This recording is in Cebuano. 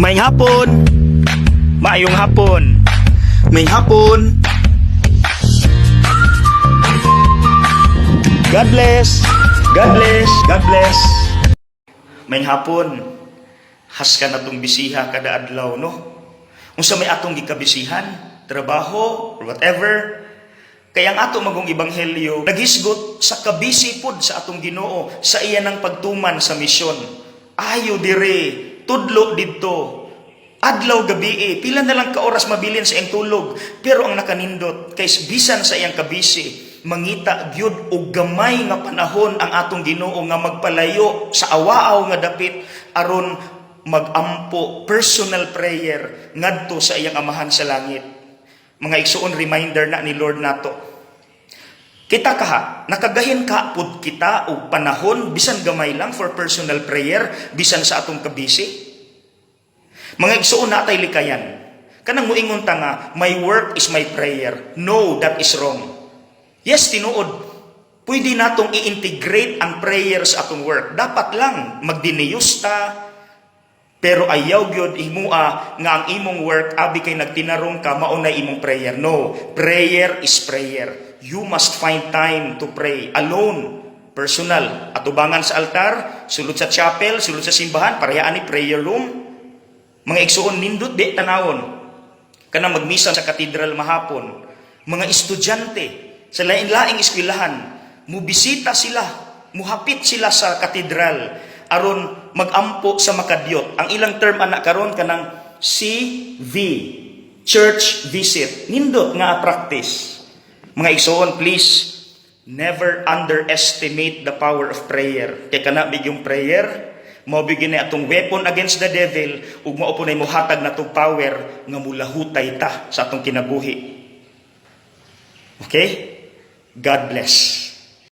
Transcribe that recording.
Maayong hapon. Maayong hapon. Maayong hapon. God bless. God bless. God bless. Maayong hapon. Haskan atong bisiha kada adlaw, no? Unsa may atong gikabisihan, trabaho, or whatever. Kaya ang ato magong ebanghelyo naghisgot sa kabisi pod sa atong Ginoo sa iya ng pagtuman sa misyon. Ayo dire, tudlo didto. Adlaw gabi, pila na lang ka oras mabilin sa iyang tulog, pero ang nakanindot kay bisan sa iyang kabisi, mangita gyud og gamay nga panahon ang atong Ginoo nga magpalayo sa awaaw nga dapit aron magampo, personal prayer ngadto sa iyang Amahan sa langit. Mga igsuon, reminder na ni Lord nato. Kita kaha, nakagahin ka pud kita og panahon bisan gamay lang for personal prayer bisan sa atong kabisi? Mga igsuon, natay likayan. Kanang muingon ta nga, "My work is my prayer." No, that is wrong. Yes, tinuod. Pwede natong i-integrate ang prayer sa atong work. Dapat lang magdiniyos ta, pero ayaw gyud himua nga ang imong work, abi kay nagtinarong ka, mao na imong prayer. No, prayer is prayer. You must find time to pray alone, personal. Atubangan sa altar, sulod sa chapel, sulod sa simbahan, pareha ani prayer room. Mga igsuon, nindot di tanawon. Kanang magmisa sa katedral mahapon. Mga estudyante sa lain-laing eskwelahan, mubisita sila, muhapit sila sa katedral aron magampo sa makadyot. Ang ilang term ana karon kanang CV, church visit. Nindot nga practice. Mga igsuon, please never underestimate the power of prayer. Kay kana bigyong prayer, mao bigyan ni atong weapon against the devil ug mao po na mohatag natong power nga mulahutay ta sa atong kinabuhi. Okay? God bless.